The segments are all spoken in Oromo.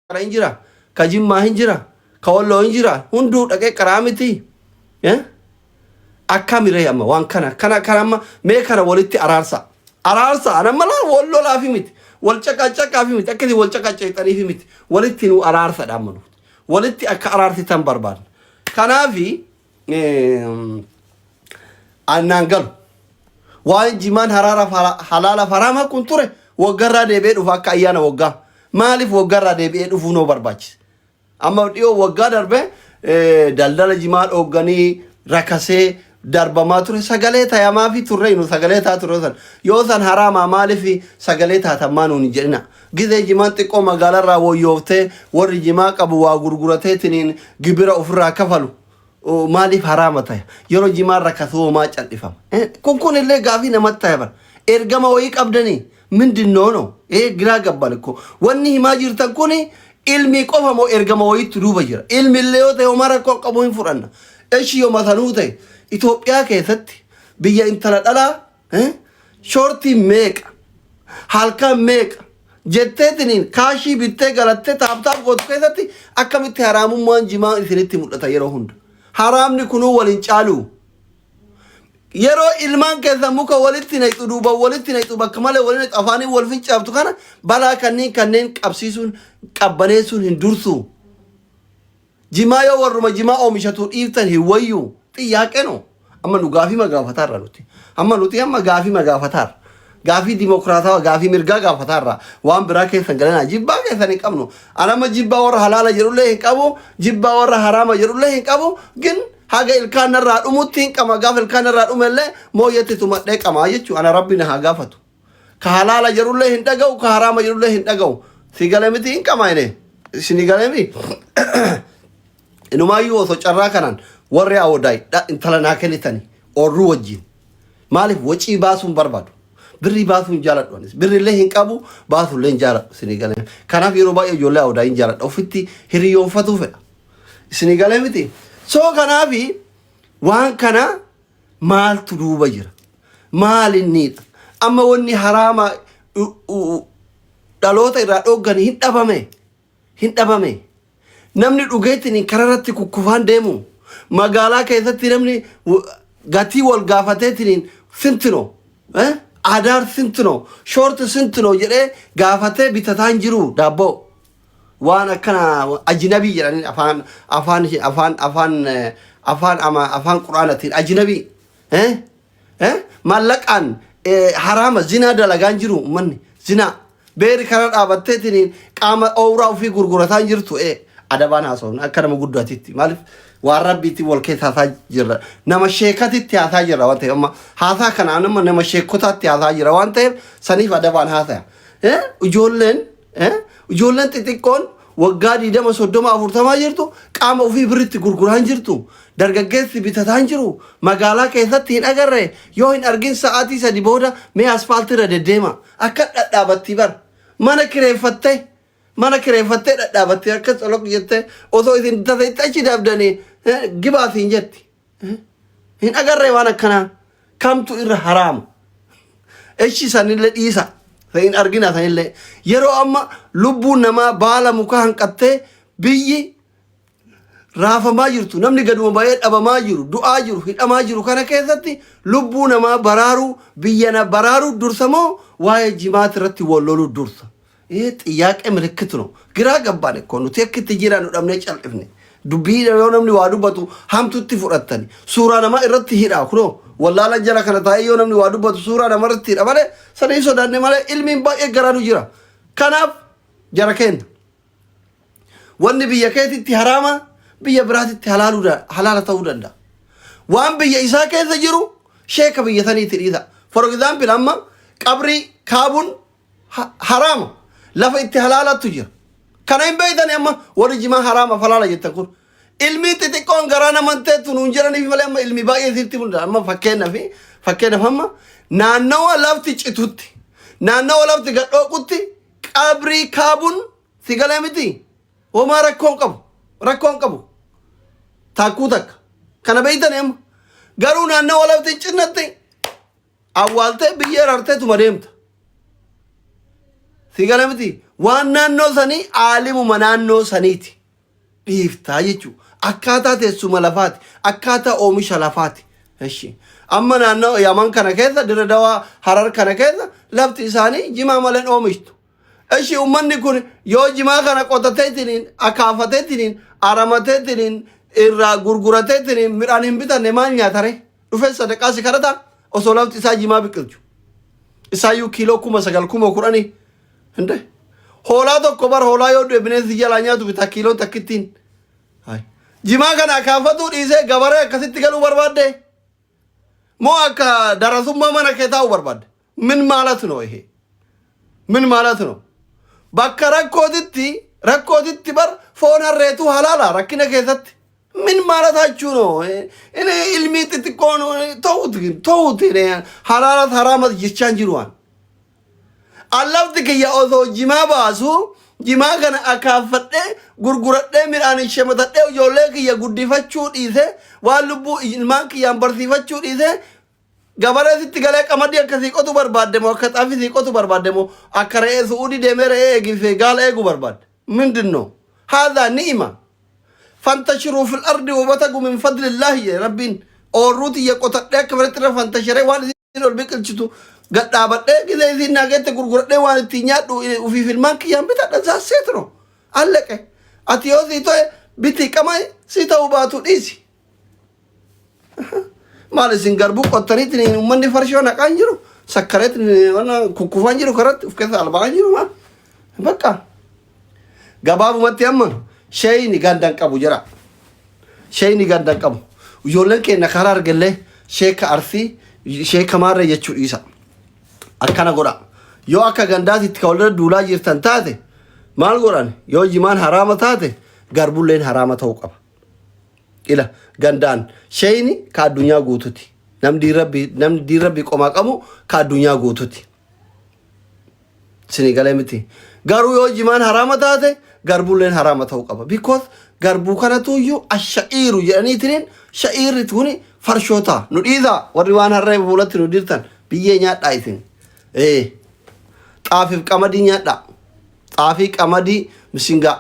Qara hin jira, ka Jimmaa hin jira, ka Walloo hin jira, hunduu dhaqee qaraa miti. Eh? Akkami ree amma waan kana kana kana amma mee kana walitti araarsa. Araarsa an amma laa wal lolaafi miti. Wal caqacaqaafi miti. Akkasii wal caqacaqxaniifi miti. Walitti nu araarsadha amma nuti. Walitti akka araarsitan barbaadna. Kanaafi annaan galu. Waan jimaan haraaraaf halaalaaf haraama kun ture waggarraa deebi'ee dhufa akka ayyaana waggaa. Maaliif waggarraa deebi'ee dhufuu noo barbaachise? Amma dhiyoo waggaa darbe daldala jimaa dhoogganii rakasee darbamaa ture sagalee tayamaa fi turre nu sagalee taa ture san yoo san haraamaa maaliif sagalee taatan maa nuun hin jedhina gizee jimaan xiqqoo magaalarraa woyyooftee warri jimaa qabu waa gurgurateetiniin gibira ofirraa kafalu Maaliif haraama taya? Yeroo jimaan rakkatu hoo maa cal'ifama? Kun kun illee gaafii namatti taya bara. Ergama wayii qabdanii mindinnoo no? Giraa gabban ikko. Wanni himaa jirtan kun ilmii qofa moo ergama wayiitu duuba jira? Ilmi illee yoo ta'e homaa rakkoo qabu hin fudhanna. Eshi yoo masanuu ta'e Itoophiyaa keessatti biyya intala dhalaa Shoortii meeqa? Halkan meeqa? Jetteetiniin kaashii bittee galattee taaptaap gootu keessatti akkamitti haraamummaan jimaa isinitti mul'ata yeroo hunda? Haraamni kunuu wal hin caaluu? Yeroo ilmaan keessan muka walitti naqxu, duuban walitti naqxu, bakka malee walitti naqxu, afaaniin wal fincaaftu kana balaa kanneen kanneen qabsiisuun qabbaneessuun hin dursuu? Jimaa yoo warruma jimaa oomishatu dhiiftan hin wayyuu? Xiyyaaqee no. Amma nu gaafii magaafataarra nuti. Amma nuti amma gaafii magaafataarra. Gaafii dimokiraatawaa gaafii mirgaa gaafataarra. Waan biraa keessan galanaa jibbaa keessan hin qabnu. An amma jibbaa warra halaala jedhullee hin qabu. Jibbaa warra haraama jedhullee hin qabu. Gin haga ilkaan narraa dhumutti hin qama. Gaafa ilkaan narraa dhumellee mooyyatti tumadhee qamaa jechuudha. Ana rabbi na haa gaafatu. Ka halaala jedhullee hin dhaga'u, ka haraama jedhullee hin dhaga'u. Si gale miti hin qamaayne. Isin gale miti. Inumaayyuu osoo carraa kanaan warri awoodaay intala naa kennitani oorruu wajjin. Maaliif wacii baasuun barbaadu. Birrii baasuu hin jaaladhu anis. Birrillee hin qabu baasuullee hin jaaladhu isinii galee. Kanaaf yeroo baay'ee ijoollee awoodaay hin jaaladha. Ofitti hiriyoonfatuu fedha. Isinii galee miti. So kanaafi waan kana maaltu duuba jira? Maal inniidha? Amma wanni haraama dhaloota irraa dhooggan hin dhabame. Hin dhabame. Namni dhugeetiin karaa irratti kukkufaan deemu. Magaalaa keessatti namni gatii wal gaafateetiin sintino. Adaar sintino. Shoorti sintino jedhee gaafatee bitataa hin jiru daabboo. Waan akkana ajinabii jedhanii afaan afaan afaan afaan afaan ama afaan quraanatiin ajinabii. Eh? Maallaqaan haraama zinaa dalagaan jiru uummanni zinaa beeri karaa dhaabatteetiin qaama owraa ofii gurgurataa hin jirtu adabaan haasofna akka nama guddaatitti maaliif waan rabbiitti wal keessa haasaa jirra nama sheekatitti haasaa jirra waan ta'eef amma haasaa kanaan amma nama sheekotaatti haasaa jira waan ta'eef saniif adabaan haasaya. Ijoolleen Ijoolleen xixiqqoon waggaa 20, 30, 40 jirtu qaama ofii birritti gurguraa hin jirtu. Dargaggeessi bitataa hin jiru. Magaalaa keessatti hin agarre. Yoo hin argin sa'aatii 3 booda mee aspaaltii irra deddeema. Akka dhadhaabattii bar. Mana kireeffattee mana kireeffattee dhadhaabattee akka coloq jettee osoo isin tasa itti achi dabdanii gibaa siin jetti. Hin agarree waan akkanaa. Kamtu irra haraama? Eshi sanillee dhiisa. Hin argina sanillee. Yeroo amma lubbuun namaa baala mukaa hanqattee biyyi raafamaa jirtu namni gaduma ba'ee dhabamaa jiru du'aa jiru hidhamaa jiru kana keessatti lubbuu namaa baraaruu biyya na baraaruu dursa moo waa'ee jimaati irratti wal loluu dursa? ይሄ ጥያቄ ምልክት ነው። ግራ ገባን እኮ nuti akka itti jiraannu dhabnee cal'ifne. Dubbii yoo namni waa dubbatu hamtutti fudhattani. Suuraa namaa irratti hidhaa kunoo wallaalan jala kana taa'ee yoo namni waa dubbatu suuraa nama irratti hidha malee sana hin sodaanne malee ilmiin baay'ee garaa nu jira. Kanaaf jara keenya wanni biyya keetitti haraama biyya biraatitti halaaluu halaala ta'uu danda'a. Waan biyya isaa keessa jiru sheeka biyya saniitti dhiisa. For example amma qabrii kaabuun haraama lafa itti halaalattu jira kana hin beeytani amma warri jimaa haraama falaala jettan kun ilmii xixiqqoon garaa namanteettu nuun jedhaniif malee amma ilmi baay'ee sitti mul'ata amma fakkeenyaaf fakkeenyaaf amma naannawa lafti citutti naannawa lafti gadhooqutti qabrii kaabuun si galee miti homaa rakkoon qabu rakkoon qabu taakkuu takka kana beeytani amma garuu naannawa lafti hin cinnatti awwaaltee biyyee rarteetuma deemta. Si gala miti Waan naannoo sanii aalimuma naannoo saniiti dhiiftaa jechuudha. Akkaataa teessuma lafaati. Akkaataa oomisha lafaati. Eshi. Amma naannoo Yaman kana keessa Dirre Dawaa Harar kana keessa lafti isaanii jimaa malee hin oomishtu. Eshi ummanni kun yoo jimaa kana qotateetiniin akaafateetiniin aramateetiniin irraa gurgurateetiniin midhaan hin bitanne maal nyaatare? Dhufee sadaqaa si kadhata osoo lafti isaa jimaa biqilchu. Isaayyuu kiiloo 9,000 10,000 hinde. Hoolaa tokko bar hoolaa yoo du'e bineensi jalaa nyaatu bitaa kiiloon takkittiin. Hai. Jimaa kana akaafatuu dhiisee gabaree akkasitti galuu barbaadde? Moo akka darasummaa mana kee taa'u barbaadde? Min maalat no ihe? Min maalat no? Bakka rakkootitti rakkootitti bar foon harreetu halaala rakkina keessatti. Min maalataachuu no? Inni ilmii xixiqqoon ta'uuti ta'uuti halaalas haraamas jechaan jiru waan. Allafti kiyya osoo jimaa baasu jimaa kana akaaffadhee gurguradhee midhaan shamatadhee ijoollee kiyya guddifachuu dhiise waan lubbuu ilmaan kiyyaan barsiifachuu dhiise gabaree sitti galee qamadii akka sii qotu barbaadde moo akka xaafii sii qotu barbaadde moo akka re'ee su'uudii deemee re'ee eegifee gaala eegu barbaadde ምንድን ነው هذا نعمة فانتشروا في الأرض وابتغوا من فضل الله jedhe rabbiin oorruu tiyya qotadhee akka fedhetti irra fantasharee waan isin ol biqilchitu gad dhaabadhee gizee isin naa geette gurguradhee waan ittiin nyaadhu ufiif ilmaan kiyyaan bitadha zaasseet no allaqe ati yoo sii ta'e bitii qama'e sii ta'uu baatu dhiisi maal isin garbuu qottaniitiin uummanni farshoo naqaan jiru sakkareetiin wanna kukkufaan jiru karatti of keessa alba'aan jiru maal bakka gabaabumatti amma sheeyni gandan qabu jira sheeyni gandan qabu ijoolleen keenya karaa argallee sheeka arsii sheeka maarree jechuu dhiisa akkana godha yoo akka gandaatitti ka walirra duulaa jirtan taate maal godhan yoo jimaan haraama taate garbulleen haraama ta'uu qaba Ila gandaan sheeyni ka addunyaa guututi. Namni diin rabbii namni diin rabbii qomaa qabu ka addunyaa guututi. Isinii galee miti. Garuu yoo jimaan haraama taate garbulleen haraama ta'uu qaba. Because garbuu kanatu iyyuu asha'iiru jedhaniitiin sha'iirri tuni farshoo ta'a. Nu dhiisaa warri waan harree fuulatti nu dirtan biyyee nyaadhaa isin. Ee xaafiif qamadii nyaadhaa. Xaafii qamadii misingaa.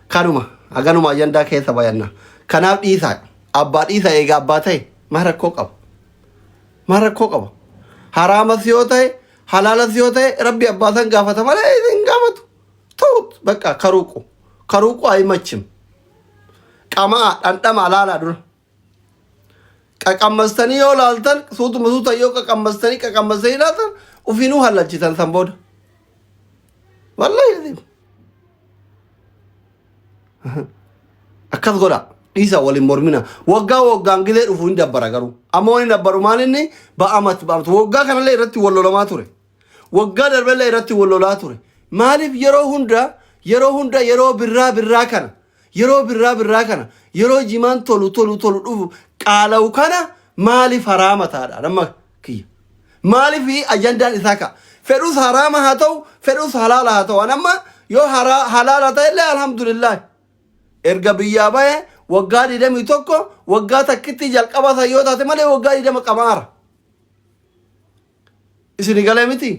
Kanuma haganuma ajandaa keessa bayanna. Kanaaf dhiisaa abbaa dhiisaa eega abbaa ta'e maa rakkoo qaba? Maa rakkoo qaba? Haraamas yoo ta'e halaalas yoo ta'e rabbi abbaa san gaafata malee isin gaafatu. Ta'ut bakka karuuqu karuuqu ayimachim. Qama'a dhandhama laalaa dura. Qaqammastanii yoo laaltan suutuma suuta yoo qaqammastanii qaqammastanii laaltan ufinuu hallalchitan san booda. Wallahi akkas godha dhiisa waliin mormina waggaa waggaan gizee dhufu hin dabbara garuu amma waan hin dabbaru maal inni ba'amat ba'amat waggaa kanallee irratti wal lolamaa ture waggaa darbellee irratti wal lolaa ture maaliif yeroo hunda yeroo hunda yeroo birraa birraa kana Yeroo birraa birraa kana yeroo jimaan tolu tolu tolu dhufu qaalawu kana maaliif haraama taadha nama kiyya. Maaliif ajandaan isaa ka'a. Fedhus haraama haa ta'u fedhus halaala haa ta'u. An amma yoo halaala ta'e illee alhamdulillah. Erga biyyaa bahe waggaa 21 waggaa takkitti jalqaba san yoo taate malee waggaa 20 qamaara. Isin galee miti?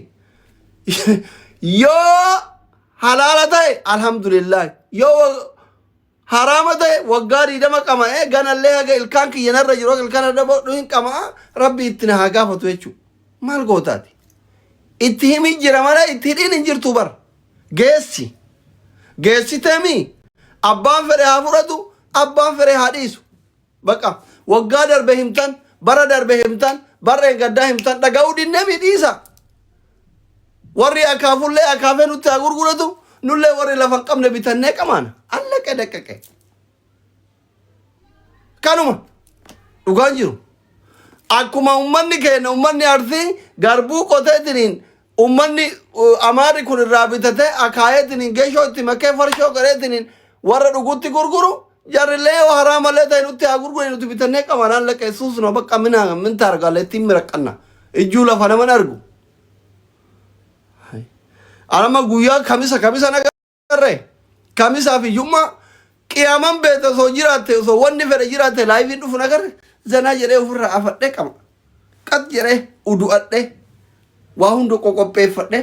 Yoo halaala ta'e alhamdulillah. Yoo haraama ta'e waggaa 20 qama'ee ganallee haga ilkaan kiyya narra jiru haga ilkaan irra bodhu hin qama'a rabbi itti na haa gaafatu jechuudha. Maal gootaati? Itti himi jira malee itti hidhiin hin jirtu bara. Geessi. Geessiteemi abbaan fedhe haa fudhatu abbaan fedhe haa dhiisu. Baqa waggaa darbe himtan, bara darbe himtan, barreen gaddaa himtan dhaga'uu dinnee mi dhiisa. Warri akaafullee akaafee nutti haa gurguratu, nullee warri lafa hin qabne bitannee qamaana. Allaqe daqqaqe. Kanuma dhugaan jiru. Akkuma ummanni keenya ummanni Arsii garbuu qoteetiniin ummanni Amaarri kun irraa bitatee akaayeetiniin geeshoo itti makee farshoo godheetiniin warra dhugutti gurguru jarrillee yoo haraamallee ta'e nutti haa gurgurani nuti bitannee qabanaan laqa suusna bakka mina min taargaalee ittiin miraqqanna ijjuu lafa naman argu. Anama guyyaa kamisa kamisa nagarree kamisaa fi jummaa qiyaaman beekta osoo jiraatte osoo wanni fedhe jiraatte laayiviin dhufu nagarre zanaa jedhee ofirraa afadhee qama qat jedhee udu'adhee waa hunda qoqopheeffadhee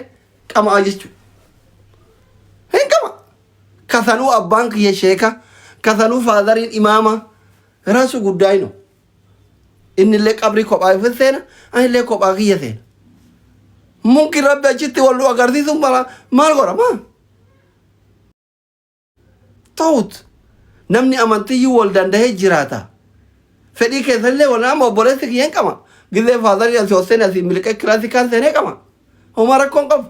qama'a jechuudha. Kasanuu abbaan kiyya sheeka. Kasanuu faadariin imaama. Raasu guddaa ino. Innillee qabrii kophaa ifa seena. Anillee kophaa kiyya seena. Mumkin rabbi achitti wal nu agarsiisuun mala maal godha maa? Ta'ut namni amantiyyuu wal dandahee jiraata. Fedhii keessanillee wal nama obboleessi kiyya hin qaba. Gizee faadarii asii ol seene asii miliqee kilaasii kaan seenee qaba. Homaa rakkoon qabu.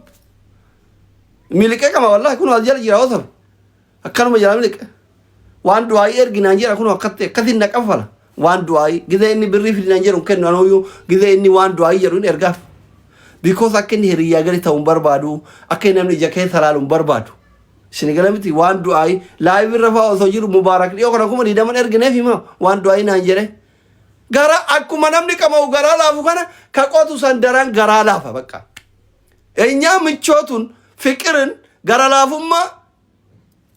Miliqee qaba wallaahi kun as jala jira osoo. Akkanuma jala miliqe. Waan du'aayii erginaan jira kun akkatti akkasiin na qaffala. Waan du'aayii gizee inni birrii fidinaan jedhu hin kennu anuyyuu gizee inni waan du'aayii jedhu hin ergaaf. Because akka inni hiriyyaa gadi ta'u hin barbaadu akka inni namni ija keessa laalu hin barbaadu. Isin gala miti waan du'aayii live irra fa'aa osoo jiru Mubaarak dhiyoo kana 20,000 ergineef hima waan du'aayii naan jedhe. Gara akkuma namni qama'u garaa laafu kana ka qotu san daran garaa laafa bakka. Enyaa michootun fiqirin gara laafummaa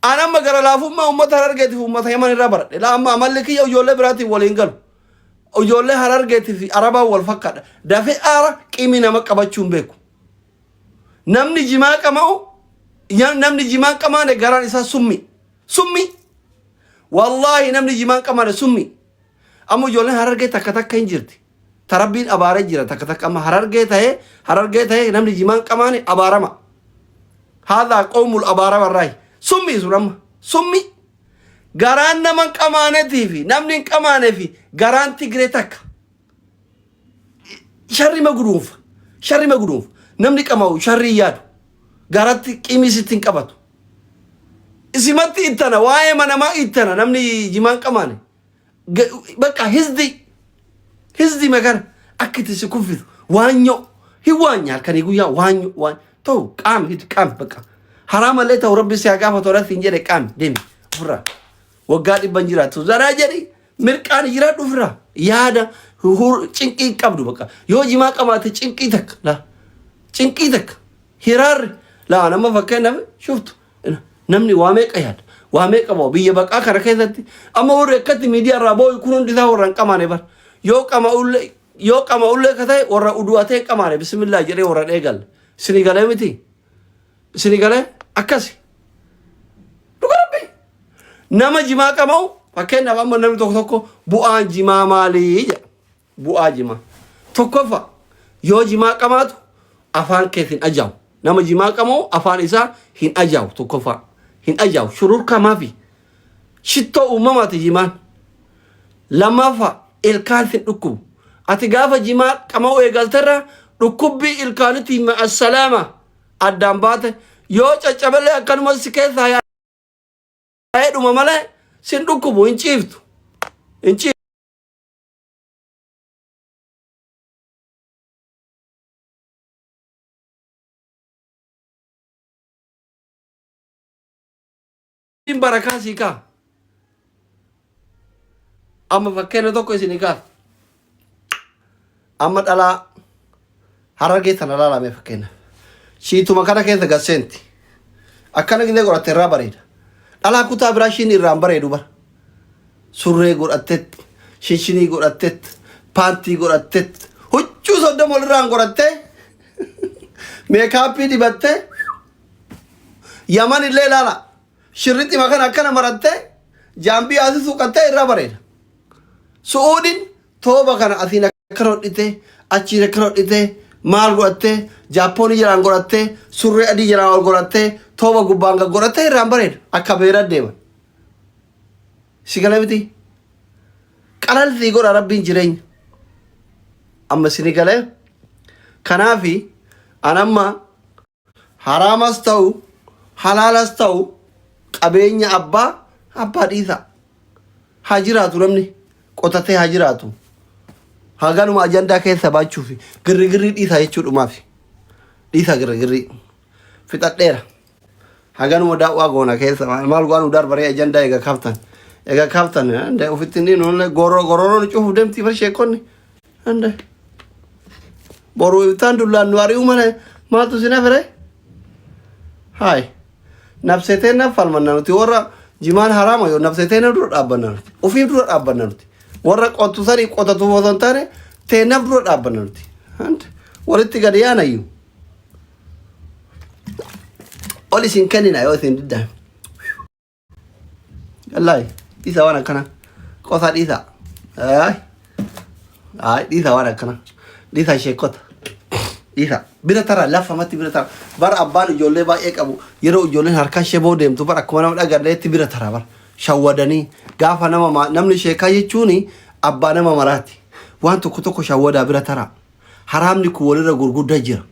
an amma gara laafummaa uummata Harargeetiif uummata Yaman irraa baradhe. Laa amma amalli kiyya ijoollee biraatiin waliin galu. Ijoollee Harargeetii fi Arabaan wal fakkaadha. Dafee aara qimii nama qabachuu hin beeku. Namni jimaa qama'u namni jimaa hin qamaane garaan isaa summi. Summi. Wallaahi namni jimaa hin qamaane summi. Amma ijoolleen Harargee takka takka hin jirti. Tarabbiin abaaree jira takka takka amma Harargee ta'ee Harargee ta'ee namni jimaa hin qamaane abaarama. Haadhaa qoomul abaarama irraayi. Summi sun amma summi. Garaan nama hin qamaanetii fi namni hin qamaanee fi garaan Tigree takka. Sharrima guduunfa. Sharrima guduunfa. Namni qama'u sharrii yaadu. Garatti qimii sitti hin qabatu. Isimatti ittana waa'ee manamaa ittana namni jimaan qamaane. Bakka hizdi hizdi makara akka itti si kuffisu waanyoo hin waanya halkanii guyyaa waanyoo waan ta'u qaami hidhi qaami bakka haraamallee ta'u rabbi si haa gaafatu irratti hin jedhe qaami deemi ofirraa waggaa dhibban jiraattu zaraa jedhi Mirqaan jiraadhu ofirraa. Yaada cinqii hin qabdu bakka. Yoo jimaa qabaate cinqii takka laa. Cinqii takka. Hiraarri laa nama fakkeenyaaf shuftu. Namni waa meeqa yaada. Waa meeqa ba'a biyya baqaa kana keessatti amma warri akkatti miidiyaa irraa boo'u kun hundi isaa warra hin qamaane bar. Yoo qama'ullee yoo qama'ullee ka ta'e warra udu'atee hin qamaane bismillah jedhee warra hin eegalle. Isinii galee miti. Isinii galee akkasi. Dhuga rabbi. Nama jimaa qama'u fakkeenyaaf amma namni tokko tokko bu'aan jimaa maalii jedha. Bu'aa jimaa. Tokkoffaa yoo jimaa qamaatu afaan kees hin ajaa'u. Nama jimaa qama'u afaan isaa hin ajaa'u tokkoffaa. Hin ajaa'u. Shururkaa maafi. Shittoo uumamaati jimaan. Lammaffaa ilkaan sin dhukkubu. Ati gaafa jimaa qama'uu eegalterraa dhukkubbii ilkaanitii ma'assalaama addaan baate yoo caccabellee akkanuma si keessaa yaa'ee dhuma malee sin dhukkubu hin ciiftu. Hin ciiftu. Barakaa sii kaa. Amma fakkeenya tokko isinii kaasa. Amma dhalaa Harargee tana laalame fakkeenya. Shiituma kana keessa gad seenti. Akkana gizee godhatte irraa bareeda. Dhalaa kutaa biraa ishiin irraa hin bareedu bara. Surree godhattet, shinshinii godhattet, paantii godhattet, huccuu 30 walirraan godhattee, meekaappii dibattee, Yaman illee ilaala. Shirrixima kana akkana marattee jaambii asii suuqattee irraa bareeda. Su'uudin tooba kana asiin akkana hodhitee achiin akkana hodhitee maal godhattee jaappoonii jalaan godhattee surree adii jalaan ol godhattee tooba gubbaan gad godhattee irraan bareeda. Akka beera deeman. Si gala miti? Qalalsii godha rabbiin jireenya. Amma sini galee. Kanaafi an amma Haraamas ta'u halaalas ta'u qabeenya abbaa abbaa dhiisa. Haa jiraatu namni qotatee haa jiraatu. Haganuma ajandaa keessa baachuuf girrigirrii dhiisaa jechuudhumaaf. Dhiisaa girrigirrii. Fixadheera. Haganuma daawwaa goona keessa maal go'aa nu darbaree ajandaa eega kaaftan. Eega kaaftan ofitti inni nuunillee gororoo nu cufuuf deemti bar sheekonni. Ande. Boru ibtaan dullaan nu ari'uu malee maaltu sin hafere? Haay. Nafsee na falmanna nuti warra jimaan haraama yoo nafsee na dura dhaabbanna nuti. Ofiif dura dhaabbanna nuti. Warra qottu sanii qotatu osoo hin taane teennaaf dura dhaabbanna nuti. Ande. Walitti gadi yaanayyuu. Ol isin kennina yoo isin diddan. Wallaahi dhiisaa waan akkana. Qosaa dhiisaa. Ay. Ay dhiisaa waan akkana. Dhiisaa sheekota. Dhiisaa. Bira tara lafamatti bira tara. Bara abbaan ijoollee baay'ee qabu yeroo ijoolleen harkaan sheboo deemtu bara akkuma nama dhagarreetti bira tara bara. Shawwadanii gaafa nama ma- namni sheekaa jechuun abbaa nama maraati. Waan tokko tokko shawwadaa bira tara. Haraamni kun walirra gurguddaa jira.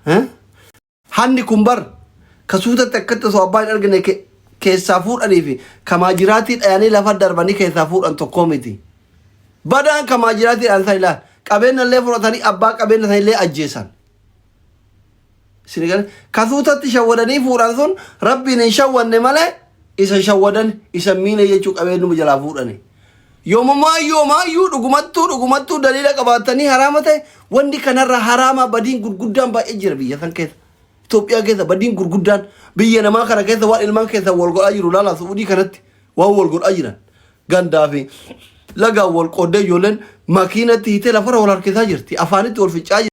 Eh? Hanni kun bar ka suutatti akkatti osoo abbaa hin argine ke- keessaa fuudhanii fi ka maajiraatii dhayanii lafa darbanii keessaa fuudhan tokkoo miti. Badaan ka maajiraatii dhayan san ilaal. Qabeenya illee fudhatanii abbaa qabeenya san illee ajjeesan. Isin gale ka suutatti shawwadanii fuudhan sun rabbiin hin shawwanne malee isa shawwadan isa miine jechuu qabeenyuma jalaa fuudhani. Yoomumaayyuu homaayyuu dhugumattuu dhugumattuu daliila qabaattanii haraama ta'e wanni kanarra haraamaa badiin gurguddaan baay'ee jira biyya san keessa. Itoophiyaa keessa badiin gurguddaan biyya namaa kana keessa waan ilmaan keessa wal godhaa jiru laalaa Su'uudii kanatti waan wal godhaa jiran gandaa fi lagaan wal qooddee ijoolleen makiinatti hiitee lafarra wal harkisaa jirti afaanitti wal ficcaa jirti.